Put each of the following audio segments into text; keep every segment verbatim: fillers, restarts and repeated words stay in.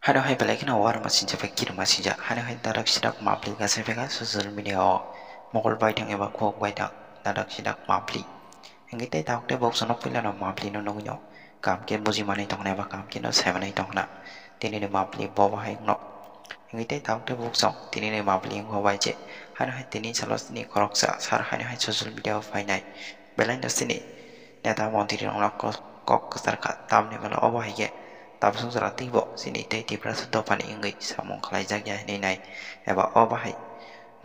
Haino hai belai kheno warma sinjak bai kirima sinjak. Haino hai dadak sidak mapli gasai phaikha social media o mokol baithang eba khuk baithang dadak sidak mapli. Hingke tei tabuk tei bok sonok puilano mapli no nugui no kam khe buji manui tongna eba kam khe no sai manui tongna. Tini ni mapli bo bahai no. Hingke tei tabuk tei bok song tini ni mapli wngkha bai je. Haino hai tini salo sini khoroksa sar haino hai social media o phainai. Belai no sini neta montri rok no kok kwchar kha. Tamni hwnba obo hai khe tabuk song jora tei bo sini tei Tiprasa dophani wngwi samung khlaijak ya hinwi nai eba obo hai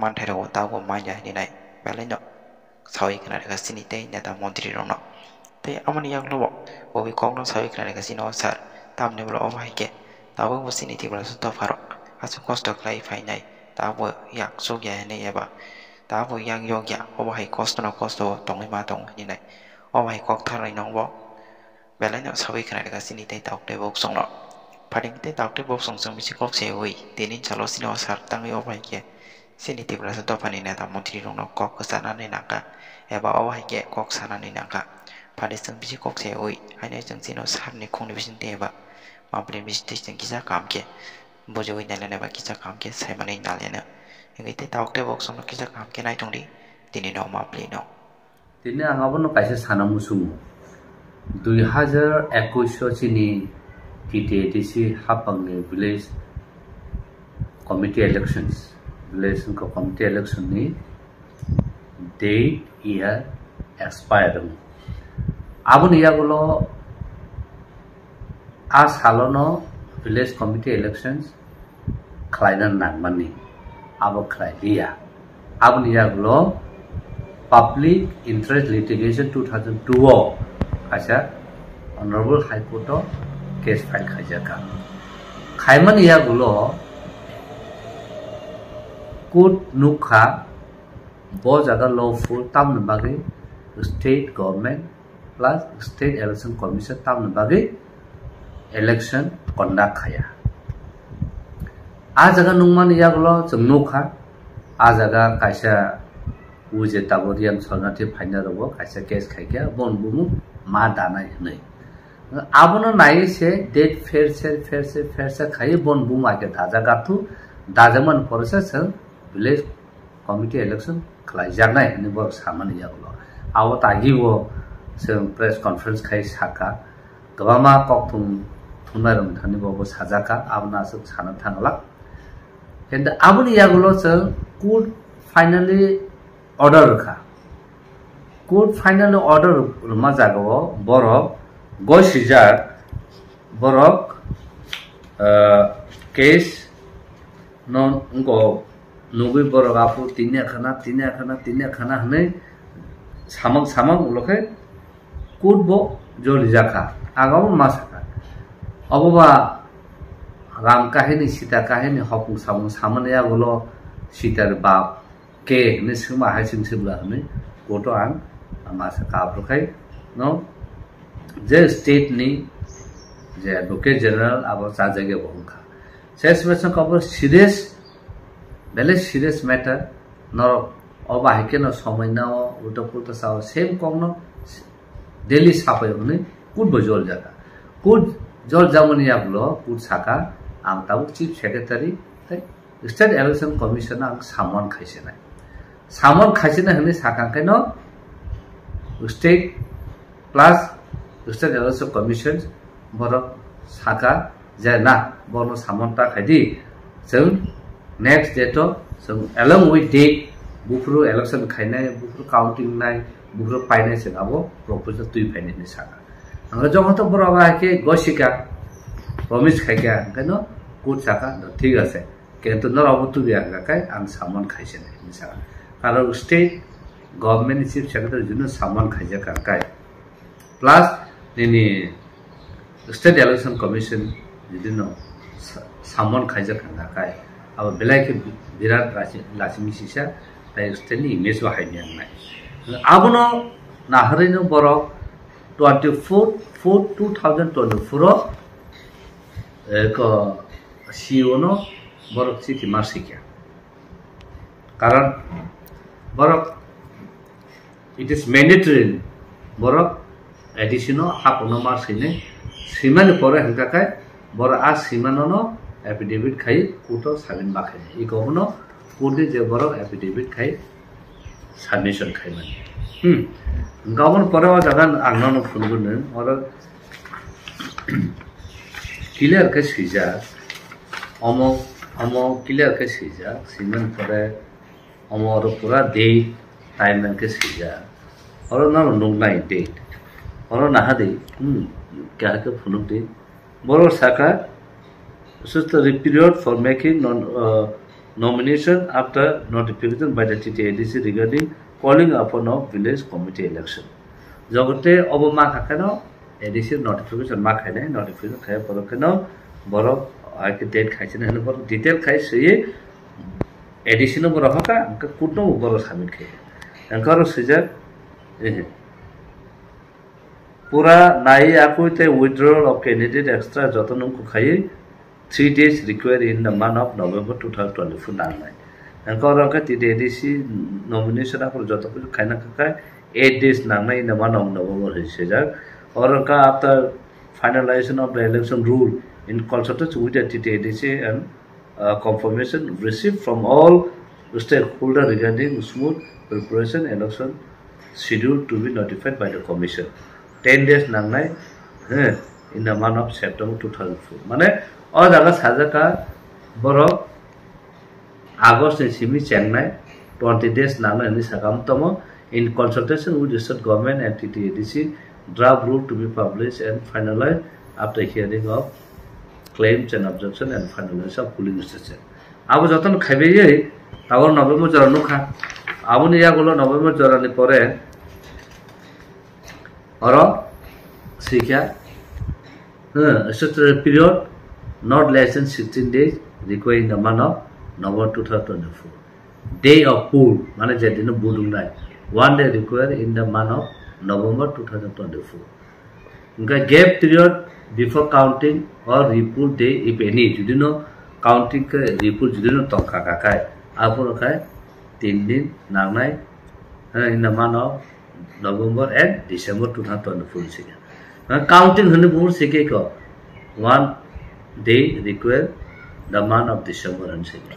manthai rok bo tabuk bo man ya hinwi nai belai no sawi khna rwkha sini tei neta montri rok no. Tei aboni yagulo bo obo kok no sawi khna rwkha sini o sir tamni hwnba obo hai khe tabuk bo sini Tiprasa dopha rok aswk kosto khlai phainai tabuk bo yak chuk ya hinwi eba tabuk bo yak yok ya obo hai kosto no kosto o tongwi ma tongo hinwi nai. Obo hai kok tharnai no bo belai no sawi khna rwkha sini tei tabuk tei bok song no. Phaidi tei tabuk tei bok song chwng bisi kok se ui tini salo sini o sar tangwi obo hai khe sini Tiprasa dophani neta montri rok no kok kwchanani nangkha eba obo hai khe kok sanani nangkha. Phaidi chwng bisi kok se ui haino chwng chini o sar ni khung ni bising tei eba mapli ni bising tei chwng kisa kam khe bujui nai leno eba kisa kam khe sai manwi nai leno. Hingke tei tabuk tei bok song no kisa kam khe nai tong di tini no mapli no. Tini ang abono kaisa sana muchungo. Dui hajar ekwis o chini T T A D C hapangni village committee elections, village wngkha committee election ni date year expire wng. Aboni yagulo a salono village committee elections khlaina nangmani, abo khlai liya. Aboni yagulo Public Interest Litigation two thousand two o kaisa Honorable High Court o case file khaijak kha. Khaimani yagulo court nukha bo jaga lawful tamni bagwi state government plus State Election Commission tamni bagwi election conduct khaya. A jaga nungmani yagulo chwng nukha, a jaga kaisa uje tabuk Riang Sornathi phaina rogo kaisa case khaikha, bon bumu ma danai hwnwi. Abono naiwi se date pherse, pherse, pherse khaiwi bon bumu ake dajak gathu, dajakmani pore se chwng village committee election khlaijaknai hwnwi borok samani yagulo. Abo tagi bo chwng press conference khai saka, kwbangma kok thum thumnai rok thani bo bo sajaka, abono aswk sana thangla. Khe aboni yagulo chwng court finally order rwkha. Court finally order rwma jagao borok gosijak, borok, ah, case no wngkok nugwi borok aphuru tini khana, tini khana, tini khana hwnwi samang samang ulo khe court bo jolijakha. Agabo ma sakha. Obo ba ram kahini, sita kahini, hopung samung samani yagulo sitar bap ke hwnwi swngma hai chwng swbla hwnwi court o ang ma sakha. Aphuru khai no je state ni je Advocate General abo chajagya bo wngkha. Ses bwswk abo serious, belai serious matter. Norok o bahai kheno somoi nao, ulta pulta sao, same kokno daily sapai hwnwi court bo jol jaga. Court jol jamani yagulo court saka, ang tabuk Chief Secretary tei State Election Commission ang summon khaisinai. Summon khaisinai hwnwi sakha khe no state plus State Election Commission borok saka je na borokno summon ta khaidi, chwng next date o chwng along with date buphuru election khainai, buphuru counting nai, buphuru painai chwng abo proposal twi phainai hinwi sakha. Ang jokhon to borok abo hai khe gosika promise khaikha, hwnkhe no court saka, thik ase. Kintu norok bo tubi ang kha kai ang summon khaise nai hinwi sakha. Karon state government ni chief secretary jino summon khaijak kha kai. Plus nini state election commission jino sa-, summon khaijak kha kai. Abo belai khe birat lachi-, lachimi sisa tai state ni image bo hai miyang nai. Abono naharwi no borok twenty-four four two thousand twenty-four o, eh, ko C E O no borok chithi ma swi kha. Karon borok, it is mandatory, borok A D C no hapono ma swinai, swimani pore hwnkha khe borok a swimano no Affidavit khai court o submit ma khainai. Iko bono court ni je borok affidavit khai submission khaimani. Hmm. Gabon pore o jaga ang nono phunugwi nung, oro clear khe swijak, omo, omo clear khe swijak, swiman pore omo oro pura date, time khe swijak. Oro nono nuknai date. Oro nahadi, hmm, kahar khe phunukdi. Borok saka, such the period for making non, uh, nomination after notification by the T T A D C regarding calling upon of village committee election. Jogote obo ma kha kheno A D C notification ma khainai, notification khai borok kheno borok, ah, date khaisani hwnwi borok detail khai swiwi A D C no borok hoka, hwnkhe court no borok submit khai. Hwnkhe oro swijak, eh, pura nai akui tei withdrawal of candidate extra joto nung kukhaiwi three days required in the month of November two thousand twenty-four nangnai. Hwnkhe oro khe T T A D C nomination aphuru joto khaina khakai eight days nangnai in the month of November hwnwi swijak. Oro khe after finalization of the election rule in consultation with the T T A D C and, uh, confirmation received from all stakeholder regarding smooth preparation election schedule to be notified by the commission. Ten days nangnai, eh, in the month of September two thousand four. Mane, o jaga sajak kha borok August ni simi chengnai twenty days nangnai hwnwi sakha. Amtomo, in consultation with the state government and T T A D C, draft rule to be published and finalized after hearing of claims and objection and finalization of polling station. Abo jotono khaibaiwi tabok November jora nukha. Aboni yagulo November jorani pore oro sikha, eh, statutory period not less than sixteen days required in the month of November two thousand twenty-four. Day of poll, mane je dino vote wngnai, one day required in the month of November two thousand twenty-four. Hwnkhe gap period before counting or repoll day if any, judino counting khe repoll judino tongkha kha khai, aphuru khai tin din nangnai, eh, in the month of November and December two thousand twenty-four sikha. Hwnkhe counting hwnwi buphuru sikha kho, one day required the month of December hwnwi sikha.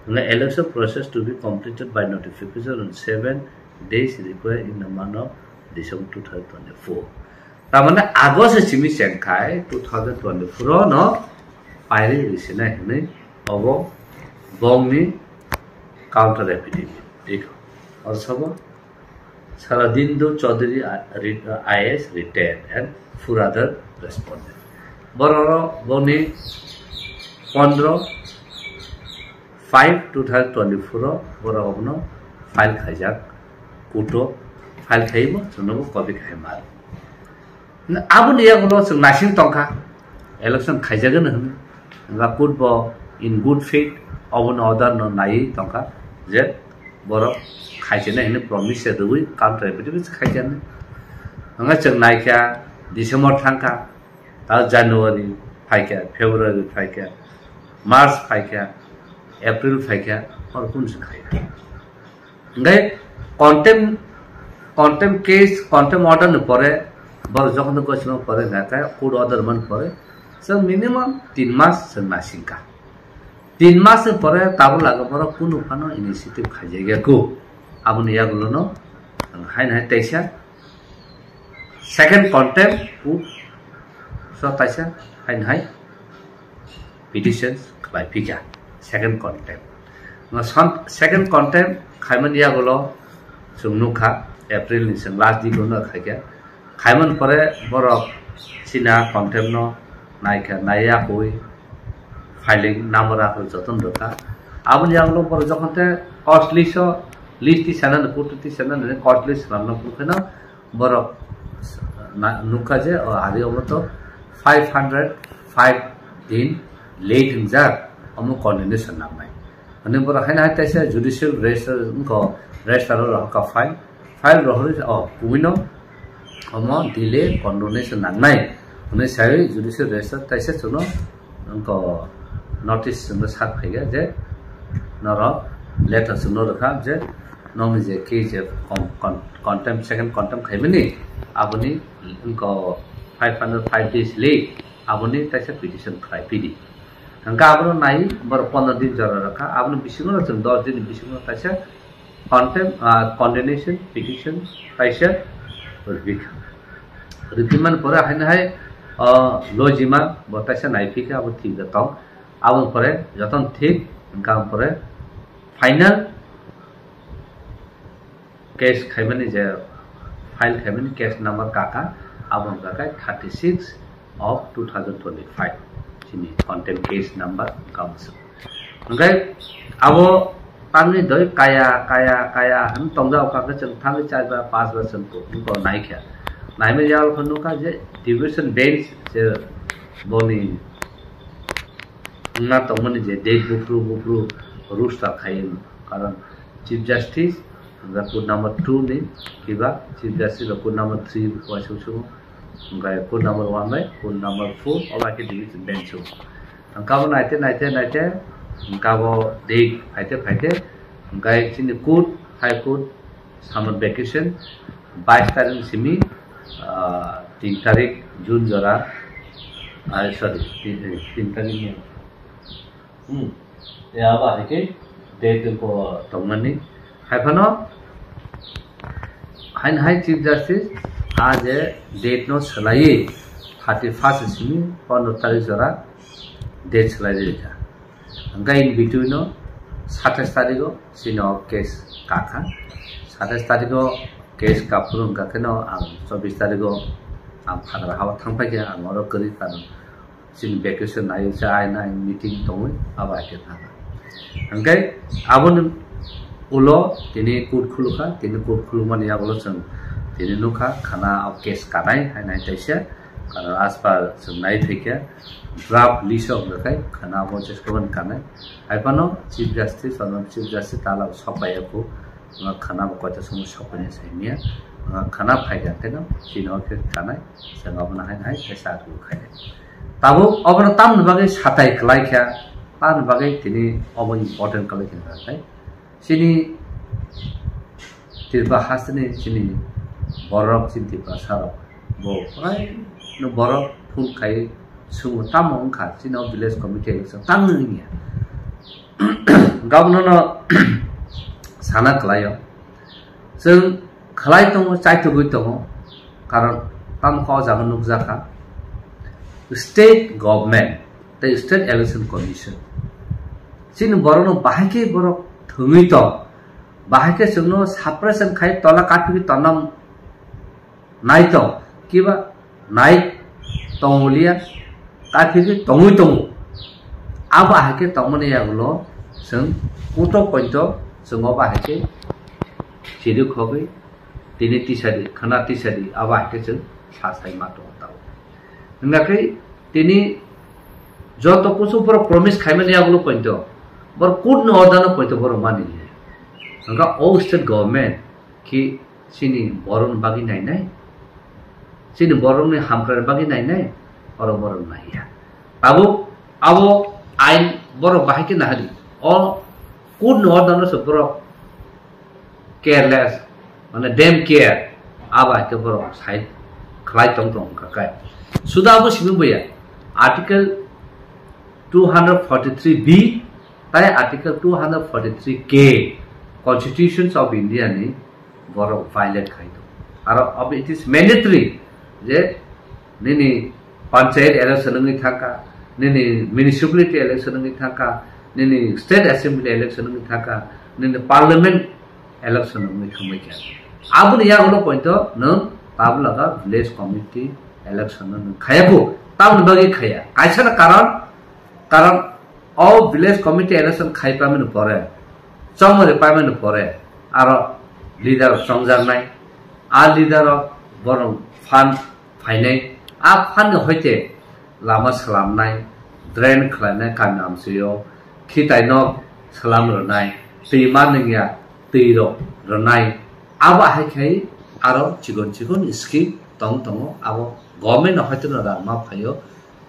Hwnkhe election process to be completed by notification on seven days required in the month of December two thousand twenty-four. Tamani August simi chengkhai two thousand twenty-four no pairi risinai hwnwi obo bongni counter affidavit. Iko. Oro sabo Saradindu Chaudhary, I A S retired and four other respondent. Borok bongni pondro five two thousand twenty-four o borok abono file khaijak, court o file khaibo chwngno bo copy khai mar. Aboni yagulo chwng naising tongkha, election khaijagano hwnwi. Hwnba court bo in good faith obono order no naiwi tongkha je borok khaijana hwnwi promise se rwui counter affidavit se khaijana. Hwnba chwng naikha December thangkha, ta January phaikha, February phaikha, March phaikha, April phaikha, oro kunu se khaikha. Hingke contempt, contempt case, contempt order ni pore borok jokhon gosima pore hingke court order man pore, so minimum tin mas se nasingka. Tin mas ni pore tabuk laga borok kunu phano initiative khaijak ya ko. Aboni yagulo no ang hai nai teisa second contempt court so taisa hai nai petitions khlai phikha second contempt. Second contempt khaimani yagulo chwng nukha April ni chwng last date no khaikha. Khaimani pore borok china contempt no naikha, naiya hui filing number akhor joton rwkha. Aboni yagulo borok jokhon te cost list o list tisana no, court tisana no cost list swnamno phano borok na-, nukha je o ari obo to five hundred five din late wngjak, omo condemnation nangnai. Ani borok haino hai taisa judicial register wngkha, register o rohorkha file, file rohorwi o kubui no omo delay condemnation nangnai hwnwi sai judicial register taisa chwngno wngkha notice chwngno sak phaiya je norok letter chwngno rwkha je nokni je case je con-, con-, contempt, second contempt khaimani, aboni wngkha five hundred five days late, aboni taisa petition khlai phidi. Hwnkhe abono nai borok pondro din jora rwkha, aboni bisingo chwng dos din ni bisingo kaisa contempt, ah, condemnation petition kaisa rwkha. Rwkhe mani pore haino hai, ah, lojima bo kaisa naiphikha, abo thik da tong. Aboni pore jotono thik, hwnkhe aboni pore final case khaimani je file khaimani case number kaka, abo hwnkha khe thirty six of two thousand twenty five, chini contempt case number hwnkha bwswk. Hwnkhe abo tamni doi kaya kaya kaya hwn tongjak kha khe chwng thangwi char bar pas bar chwng naikha. Naimani yago khe nukha je division bench je boni wngna tongmani je date buphuru buphuru roster khai, karon Chief Justice hwnkhe code number two ni kiba Chief Justice rok code number three uaisuk sugo, hwnkhe code number one bai code number four obo hai khe division bench o. Hwnkhe abo naite naite naite hwnkhe abo date phaite phaite hwnkhe chini court, High Court, summer vacation, bais tarik ni simi, ah, tin tarik June jora, ah, sorry, tin, tin tarik ni, hmm, ya, abo hai khe date ko tongmani. Hai phano, haino hai Chief Justice, a je date no swlaiwi thirty first simi pondro tarik jora date swlai rikha. Hwnkhe in between o satais tarigo chini o case kakha. Satais tarigo case kaphuru hwnkha kheno ang chobbish tarigo ang phagra hao thangpaikha, ang oro kwrwi karon chini vacation nai se aina meeting tongwi abo hai khe thangkha. Hwnkhe aboni ulo tini court khulukha, tini court khulumani yagulo chwng tini nukha khana o case kanai hai nai taisa. Karon as per chwng nai phaikha, draft list o hwnkha khai khana abo jeswk kanai. Hai phano Chief Justice, Honorable Chief Justice tala sokpaiya kho, wngkha khana bo koita somo sokpaini saimanya, wngkha khana phaikha kheno chini o khe kanai, chwng abono hai hai khe sa rw khainai. Tabuk obono tamni bagwi satai kwlai kha, tamni bagwi tini obo important kwlai kha khai. Chini Tripura hasteni chini borok, chini Tiprasa rok bo prai no borok phone khai swngo, tamo wngkha chini o village committee election tamo wngya. Gabno no sana kwlaio, chwng khlai tongo, chaitugwi tongo, karon tamo kha o jaga nukjakha state government tei state election commission chini borokno bahai khe borok thwngwi tong. Bahai khe chwngno suppression khai tola kaphigwi tonna nai tong, kiba nai tongoliya, kaphigwi tongwi tongo. Abo hai khe tongmani yagulo chwng kutok poito chwng o bahai khe chiri khogwi tini tisadi, khana tisadi, abo hai khe chwng sa sai ma tongo tao. Hwnkha khe tini joto kusu borok promise khaimani yagulo poito, borok court ni order no poito borok mani liya. Hwnkha o state government khe chini borokni bagwi nainai, chini borokni hamkrai bagwi nainai, oro borok naiya. Tabuk abo ain borok bahai khe nahadi, o court ni order no se borok careless, mane dem care, abo hai khe borok side khlai tong tong wngkha khe. Suda abo simi boya, Article two hundred forty-three B tai Article two hundred forty-three K Constitutions of India ni borok violate khai tong. Aro ob-, it is mandatory je nini panchayat election wngwi thangkha, nini municipality election wngwi thangkha, nini state assembly election wngwi thangkha, nini parliament election wngwi thangbai kha. Aboni yagulo poito nwng tabuk laga village committee election no nwng khaya kho. Tamoni bagwi khaya. Kaisa na karon, karon o village committee election khai paimani pore, chongmari paimani pore, aro leader rok chongjaknai. A leader rok borok phan phainai, a phan ni hoite lama swlamnai, drain khwlainai kami amchwio, khitai no swlam rwnai, twi ma nungya twi rok rwnai, abo hai khai aro chikon chikon scheme tong tongo, abo government no hoite no rang ma phaio,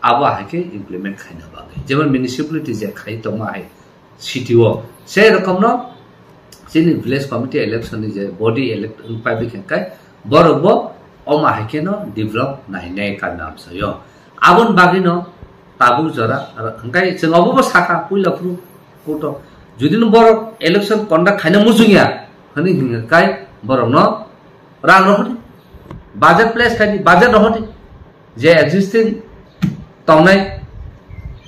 abo hai khe implement khaina bagwi. Jemon municipality je khai tongma hai, city o. Sei rokomno chini village committee election ni je body elect wng pai bikhe kai borok bo omo hai kheno develop nainai kanna amsayo. Aboni bagwino Tabuk jora, aro hwnkhe chwng obobo sakha, puila phuru court-o. Jodi no borok election conduct khaina muchungya, hwnwi hwnkhe borokno rang rohordi, budget place khaidi, budget rohordi. Je existing tongnai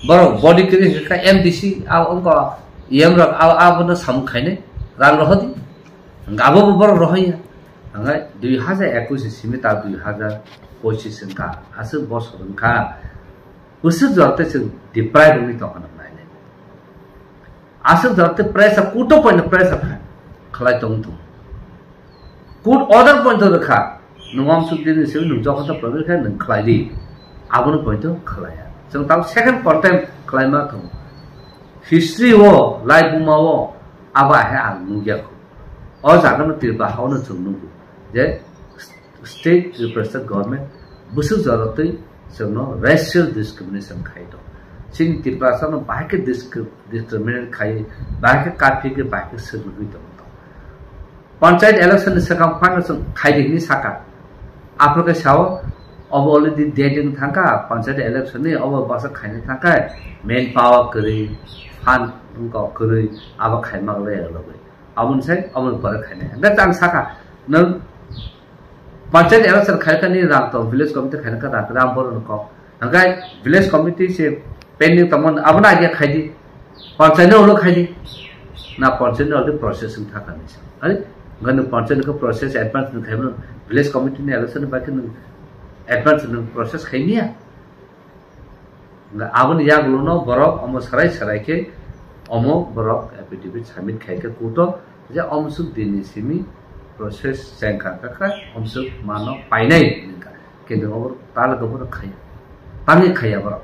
borok body kwrwi hwnkhe M D C, a wngkha E M rok, a, abono samung khainai, rang rohordi. Hwnkhe abobo borok rohorya. Hwnkhe dui hajar ekush ni simi ta dui hajar pochis wngkha, aswk bosor wngkha. Bwswk jora tei chwng deprive wngwi tongkha nang nainai. Aswk jora tei pressure, court o poino pressure kha, khlai tong thung. Court order poito rwkha, nwng amsuk dini simi nwng jokhon ta problem khe nwng khlai di. Abono poito khlaiya. Chwng tamo second contempt khlaima thung. History o, lai buma o, abo ahe ang nukya kho. O jaga no Tripura ha o no chwng nugo je state representative government bwswk jora twi chwngno racial discrimination khai tong. Chini Tiprasa no bahai khe discri-, discriminate khai, bahai khe kaphi khe, bahai khe swrwngwi tong. Panchayat election ni swkang phano chwng khai di hwnwi saka. Aphuru khe sao, obo already date wng thangkha, panchayat election ni obo baksa khaina thangkha, main power kwrwi, fund wngkha kwrwi, abo khaima le logwi. Aboni sai, aboni pore khainai. Hwnkhe chwng sakha, nwng panchayat election khaikha ni rang tong, village committee khaina kha rang, rang borok ni kok. Hwnkhe village committee se pending tongmani, abono idea khaidi. Panchayat no ulo khaidi. Na panchayat no already process wng thaka ni sa. Ari, hwnkhe nwng panchayat ni khe process advance ni khaimano, village committee ni election ni bagwi nwng advance nwng process khaimiya. Hwnkhe aboni yagulo no borok omo sarai sarai khe omo borok affidavit submit khai khe court o je omsuk din ni simi process chengkha kha kha omsuk mano painai hwnwi kha. Kintu obo talo khe borok khaiya. Tangwi khaiya borok.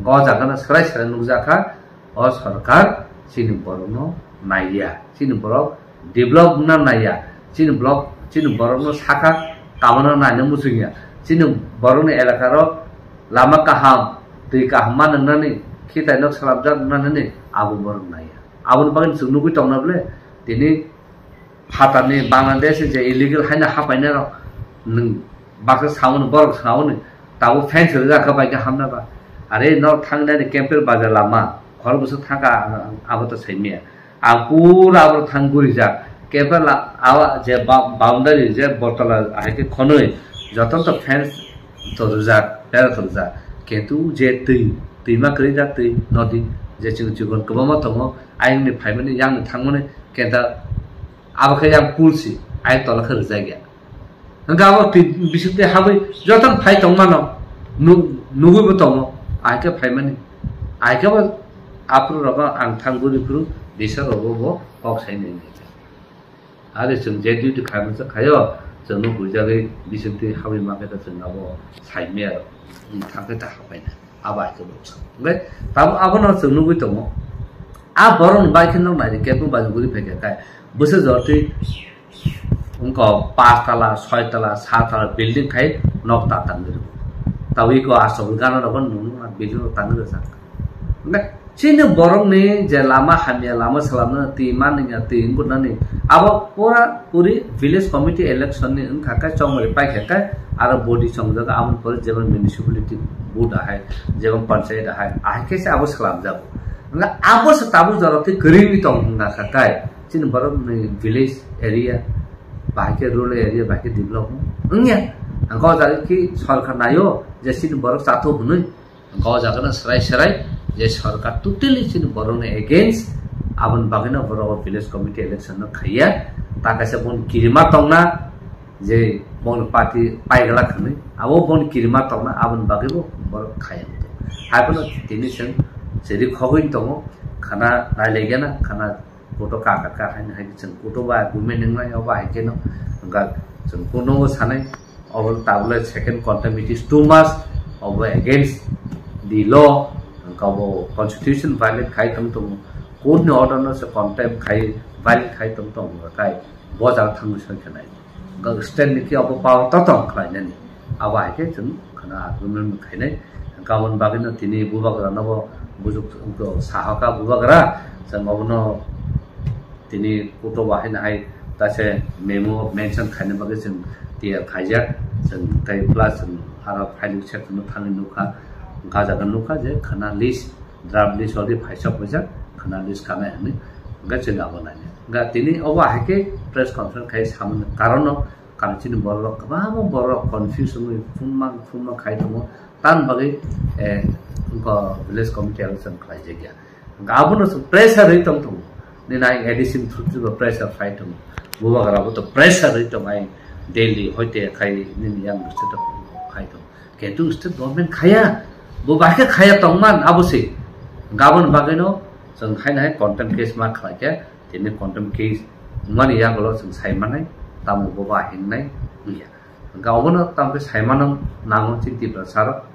Go jaga no sarai sarai nukjakha. O sorkar chini borokno naiya, chini borok develop wngna naiya, chini borok, chini borokno saka kabana naina muchungya, chini borokni elakaro lama kaham, twi kaham ma nwngnani, khitai nok salamjak nwngnani abo borok naiya. Aboni bagwi chwng nugwi tongna bwle tini phatarni Bangladesh je illegal haino hapainai rok nwng baksa sauni, borok sauni, tabuk fence rijak kha bai khe hamna ba. Are norok thangnani Kempel bazar lama, khorok bwswk thangkha, abo to saimaya. Ang pura abo thang gurijak. Kempel la-, awa je ba-, boundary je botala hai khe khonwi, joto to fence to rijak, bera to rijak. Kintu je twi, twima kwrwi jak twi, nodi, je chwng chikon kwbangma tongo, ayangni phaimani, yangni thangmani, kenta abo khe yang pool si, ayang tola khe rijak ya. Hwnkhe abo twi bisingtwi habwi jotono phai tongmano nu-, nugwibo tongo, ahai khe phaimani. Ahai khe bo aphuru rogo ang thang guri phuru disa rogo bo kok sai nai nai kha. Are chwng je duty khaimasa khaio, chwngno buijagwi bisingtwi habwi ma khe ta chwng abo saimaya rok thang khe ta hapaina. Abo ahai khe bo chwng. Hwnkhe tamo abono chwng nugwi tongo. A borokni bai khe nok naidi kebo bai guri phaikha kai. Bwswk jortwi wngkha pas tala, soi tala, sa tala building khai nok ta tangwi rwo. Tabuk iko aswk gana rokbo nunu building rok tangwi rwjak. Hwnkhe chini borokni je lama hamya, lama swlamna twi manliya, twi wngkuknani abo pura puri village committee election ni wngkha khe chongmani paikha khe aro body chongjak aboni pore jeba municipality board ahai, jeba panchayat ahai, ahai khe se abo swlamjago. Hwnkhe abo se tabuk jora twi kwrwngwi tong wngkha khe. Chini borok ni village area, bahai khe rural area, bahai khe develop wngya. Ang o jaga ki sorkar naio je chini borok chathok hwnwi, ang o jaga no serai serai je sorkar totally chini borok ni against, aboni bagwi no borok o village committee election no khaiya. Ta kaisa bon kirima tongna je bon party paigala khwnwi, abo bon kirima tongna aboni bagwi bo borok khaiya. Hai bono tini chwng chiri khogwi tongo, khana nailaigena, khana Kuto ka ka ka haino hai chwng kuto ba agreement wngnai, obo hai kheno hwnka chwng kuno bo sanai, obo tabule second contempt, it is too much, obo against the law, hwnka bo constitution violate khai tong tongo, court ni order no se contempt khai, violate khai tong tongo, kai bo jaga thangwi soi khe nai. Hwnka state ni khe obo power to tong khlai nani. Abo hai khe chwng khwna agreement khainai. Hwnka aboni bagwi no tini bubagra no bo bujuk wngkha, sahoka bubagra, chwng obono tini kuto bo haino hai taise memo mention khaina bagwi chwng tiyar khaijak. Chwng tei plus chwng aro filing section no thangwi nukha. Hwnkha jaga nukha je khwna list, draft list already phaisok rijak, khwna list kanai hwnwi. Hwnkhe chwng abo nainai. Hwnkha tini obo ahai khe press conference khai samani karon no, karon chini borok rok kwbangma borok rok confuse wngwi phunma phunma khai tongo. Tan bagwi, eh, wngkha village committee election khlai jakya. Hwnkha abono chwng pressure rwi tong tongo. Nini ayang A D C ni through bo pressure phai tongo. Bubagra bo to pressure rwi tongo ayang daily hoite khai nini yang buste to khai tongo. Kintu state government khaya. Bo bahai khe khaya tongman abo se. Gabon bagwino chwng haino hai contempt case ma khlai khe, tini contempt case wngmani yagulo chwng sai manai, tamo bo ba hingnai wngya. Hwnkha obono tamo khe sai mano nango chini Tiprasa rok.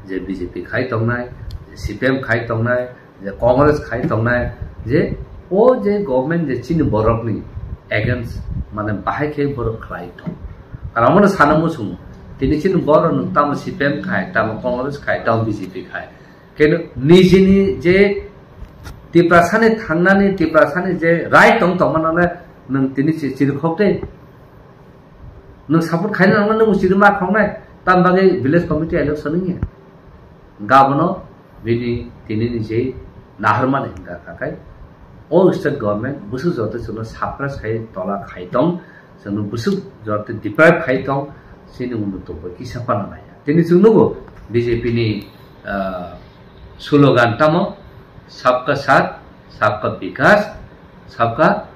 Je B J P khai tongnai, je C P M khai tongnai, je Congress khai tongnai, je o je government je chini borokni against, mane, bahai khe borok khlai tong. Karon omono sana muchungo, tini chini borok nwng tamo C P M khai, tamo Congress khai, tamo B J P khai. Keno nijini je Tiprasani thangnani, Tiprasani je right tong tongmanole nwng tini chi-, chirikhok de. Nwng support khaina nangma nwng chiri ma khoknai, tam bagwi village committee election wngya. Gabono bini tinini je naharmani hwnkha kha khai, o state government bwswk joto chwngno suppress khai tola khai tong, chwngno bwswk joto deprive khai tong, chini undo tongbo kisa phano naiya. Tini chwng nugo B J P ni, ah, slogan tamo, "Sabka Saath, Sabka Vikas, Sabka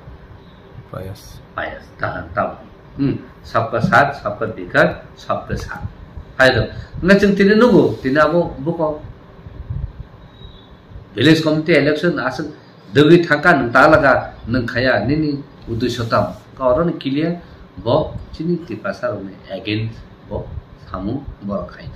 Payas." Payas, tahan, tahan. Hmm, sabka saath, sabka vikas, sabka saath. Hai do. Nga chwng tini nugo, tini abo buko. Village committee election aswk dogwi thangka nwng talaga nwng khaya nini uddesho tam. Ka oro ni clear bo chini Tiprasa rokni against bo samung borok khai.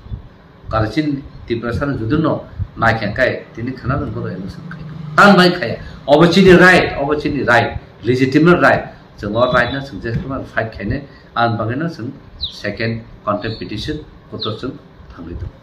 Karon chini Tiprasa no jodi no naikha kai, tini khana no bodo election khai. Tan bai khai. Obo chini right, obo chini right, legitimate right. Chwng o right no chwng je khama fight khaine, an bagwi no chwng second contempt petition kotor chwng thangwi tongo.